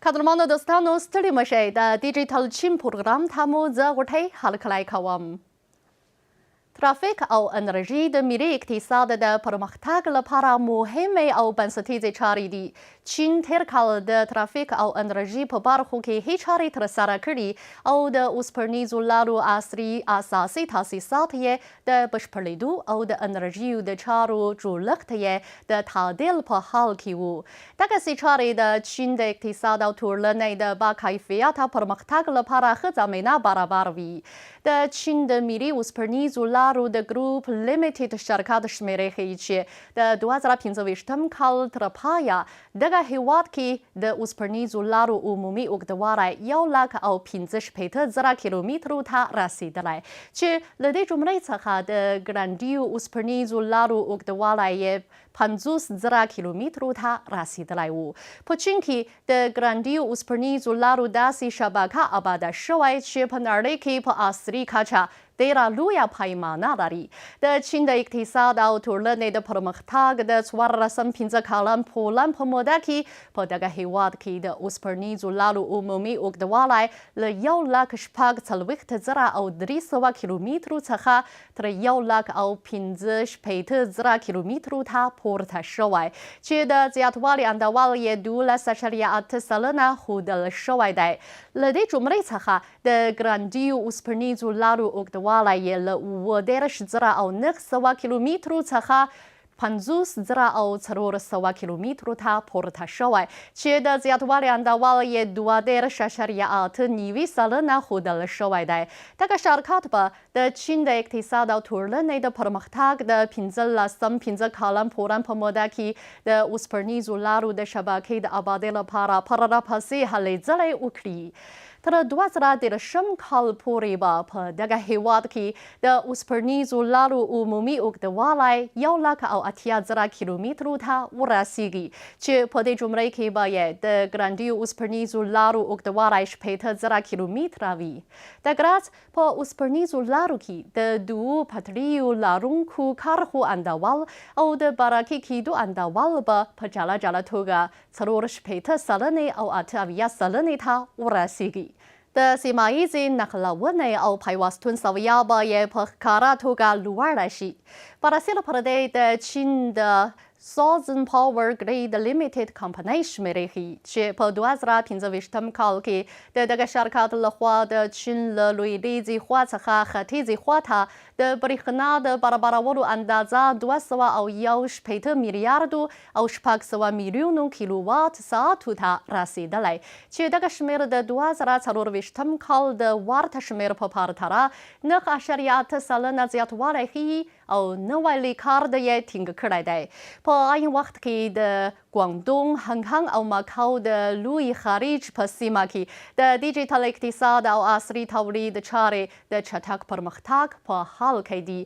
قدرمنو دوستانو ستړي مه شئ، د ډیجیټل چین پروګرام ته مو زه غوټۍ هرکلی کوم. ترافیک او انرژي د ملي اقتصاد د پرمختګ لپاره مهمې او بنسټیزې چارې دي. چین تېر کال د ترافیک او انرژي په برخو کې ښې چارې ترسره کړي او د اوسپڼیزو لارو عصري اساسي تاسیسات یې د بشپړېدو او د انرژیو د چارو جوړښت یې د تعدیل په حال کې وو. دغسې چارې د چین د اقتصاد او ټولنې د باکیفیته پرمختګ لپاره ښه زمینه برابروي. د چین د ملي اوسپڼیزو لارو د ګروپ لیمیټډ شرکت شمېرې ښيي چې د 2025 کال تر پایه دغه هېواد کې د اوسپڼیزو لارو عمومي اوږدوالی یو لک او 65 زره کیلومترو ته رسېدلی چې له دې جملې څخه د ګړندیو اوسپڼیزو لارو اوږدوالی یې 50 زره کیلومترو ته رسېدلی و. په چین کې د ګړندیو اوسپڼیزو لارو داسې شبکه اباده شوی چې په نړۍ کې په عصري کچه ډېره لویه پیمانه لري. د چین د اقتصاد او ټولنې د پرمختګ د 14 پنځه کلن پلان په موده کې په دغه هېواد کې د اوسپڼیزو لارو عمومي اوږدوالی له 146,300 کیلومترو څخه تر 165,000 کیلومترو ته پورته شوی چې د زیاتوالي اندول یې 12.8% ښودل شوی دی. له دې جملې څخه د ګړندیو اوسپڼیزو لارو اوږدوالی یې له 37,900 کیلومترو څخه 50,400 کیلومترو ته پورته شوی چې د زیاتوالي اندول یې 32.98% ښودل شوی دی. دغه شرکت به د چین د اقتصاد او ټولنې د پرمختګ د 15 پنځه کلن پلان په موده کې د اوسپڼیزو لارو د شبکې د ابادۍ لپاره پرله پسې هلې ځلې وکړي. تر 2030 کال پورې به په دغه هېواد کې د اوسپڼیزو لارو عمومي اوږدوالی 180,000 کیلومترو ته ورسیږي چې په دې جمله کې به یې د ګړندیو اوسپڼیزو لارو اوږدوالی 60,000 کیلومتره وي. د ګراز په اوسپڼیزو لارو کې د دوو پټلیو لرونکو کرښو اندول او د براکي کېدو اندول به په جلا جلا توګه 64 سلنې او 78 سلنې ته ورسیږي. د سیمه ییزې نښلونې او پیوستون سویه به یې په ښکاره توګه لوړه شي. برسېره پر دې، د چین د Southern Power Grid Limited کمپنۍ شمېرې ښيي چې په 2025 کال کې د دغه شرکت له خوا د چین له لویدیځې خوا څخه ختیځې خوا ته د برېښنا د برابرولو اندازه 261 میلیاردو او 600 میلیونو کیلووات ساعتو ته رسېدلی چې دغه شمېر د 2024 کال د ورته شمېر په پرتله 9.8% زیاتوالی ښيي او نوی ریکارډ یې ټینګ کړی دی. په عین وخت کې د ګوانګدونګ، هانګ او ماکاو د لوی خلیج په سیمه کې د ډیجیټل اقتصاد او عصري تولید چارې د چټک پرمختګ په حال کې دي،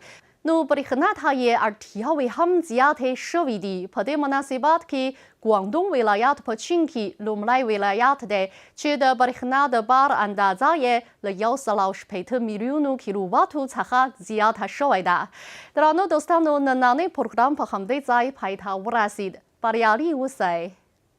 نو برېښنا ته یې اړتیاوې هم زیاتې شوې دي. په دې مناسبت کې ګوانګدونګ ولایت په چین کې لومړی ولایت دی چې د برېښنا د بار اندازه یې له 160 میلیونو کیلوواتو څخه زیاته شوې ده. درانو دوستانو، نننی پروګرام په همدې ځای پای ته ورسید. بریالي اوسئ.